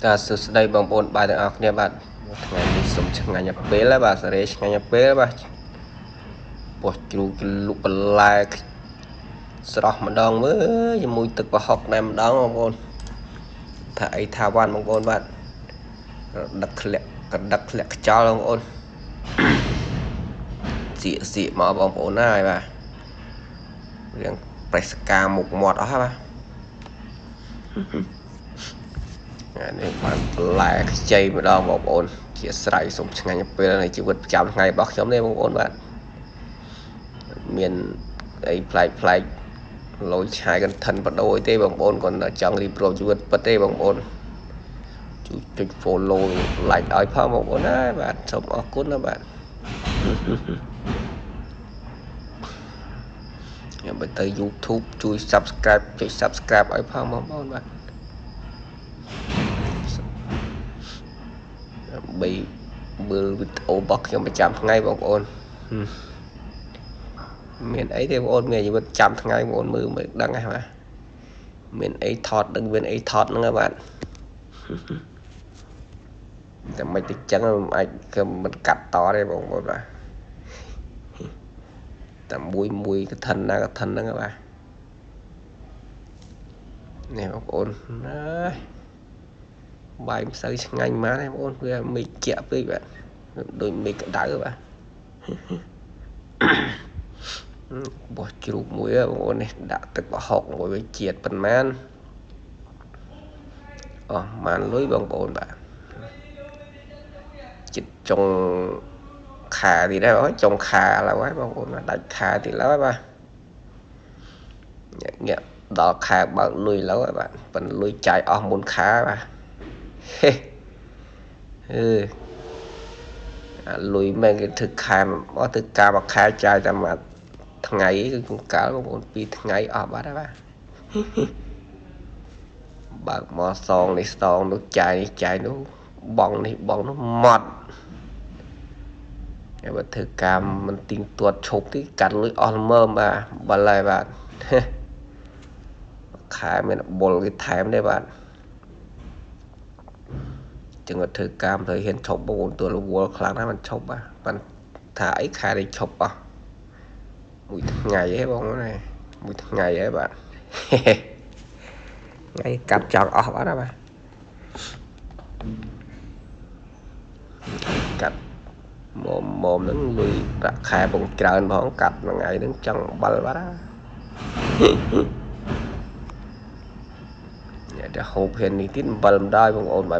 តាសួស្តីបងប្អូនបាទទាំងអស់គ្នាបាទថ្ងៃនេះសូមឆ្ងាញ់អាពេលបាទសេរីឆ្ងាញ់អាពេលបាទពោះជ្រូកលុកបន្លែស្រស់ម្ដងមើលជាមួយទឹកប្រហុកណែម្ដងបងប្អូនថាអីថាវ៉ាន់បងប្អូនបាទដឹកធ្លាក់កដឹកធ្លាក់ខ្យល់បងប្អូនសៀកសៀកមកបងប្អូនណាហើយបាទរៀងប្រេះស្កាមុខមាត់អស់បាទអានេះបានបន្លែខ្ចីម្ដងបងប្អូនជាស្រ័យសូមឆ្ងាញ់ពេលនៃជីវិតប្រចាំថ្ងៃរបស់ខ្ញុំនេះបងប្អូនបាទមានអីប្លែកប្លែកលយឆាយកន្ធិនបដូរទេបងប្អូនគាត់ចង់រៀបរាប់ជីវិតពិតទេបងប្អូនជួយចុច follow like ឲ្យផងបងប្អូនណាបាទសូមអរគុណណាបាទខ្ញុំបើទៅ YouTube ជួយ Subscribe ចុច Subscribe ឲ្យផងបងប្អូនបាទដើម្បីមើលវីដេអូរបស់ខ្ញុំប្រចាំថ្ងៃបងប្អូនមានអីទេបងប្អូនមានជីវិតចាំថ្ងៃបងប្អូនមើលមិនដឹងហ៎បាទមានអីថតដឹងមានអីថតហ្នឹងបាទតែមិនទៅចឹងអាចគឺមិនកាត់តទេបងប្អូនបាទតែមួយមួយកឋិនណាកឋិនហ្នឹងបាទនេះបងប្អូនណាបាយមិនសូវឆ្ងាញ់ម៉ានទេបងប្អូនវាមេឃជាក់ពេកបាទដូចមេឃក្តៅបាទបោះជ្រូកមួយបងប្អូននេះដាក់ទឹកប្រហុកមួយវាជាតិប៉ុន្មានអស់ម៉ានលុយបងប្អូនបាទចិត្តចុងខាទៀតដែរបងចុងខាឡើយហើយបងប្អូនដាច់ខាទៀតឡើយបាទញាក់ដល់ខែបើកលុយឡើយបាទប៉ុន្តែលុយចាយអស់មុនខាបាទហេអឺអាលុយមែនគេធ្វើខែអត់ធ្វើការមួយខែចាយតែមួយថ្ងៃគឺកង្កាល់បងប្អូន2ថ្ងៃអស់បាត់ហើយបាទបើកមកសងនេះសងនោះចាយនេះចាយនោះបងនេះបងនោះម៉ត់ហើយបើធ្វើការមិនទៀងទាត់ឈប់ទីកាត់លុយអស់ល្មមបាទបលហើយបាទខែមានបុលគេថែមទេបាទចឹងគាត់ធ្វើការមិនទៅហ៊ានឈប់បងប្អូនទួលរវល់ខ្លាំងណាស់មិនឈប់បាទប៉ុន្តែថាអីខែនេះឈប់អស់មួយថ្ងៃហ៎បងណាមួយថ្ងៃហ៎បាទថ្ងៃកាត់ចង់អស់បាទបាទកាត់មុំមុំហ្នឹងលុយប្រាក់ខែបងច្រើនផងកាត់មួយថ្ងៃហ្នឹងចង់បិលបាទអ្នកទៅហូបហ៊ាននេះទៀតបិលមិនដល់បងប្អូនបាយ។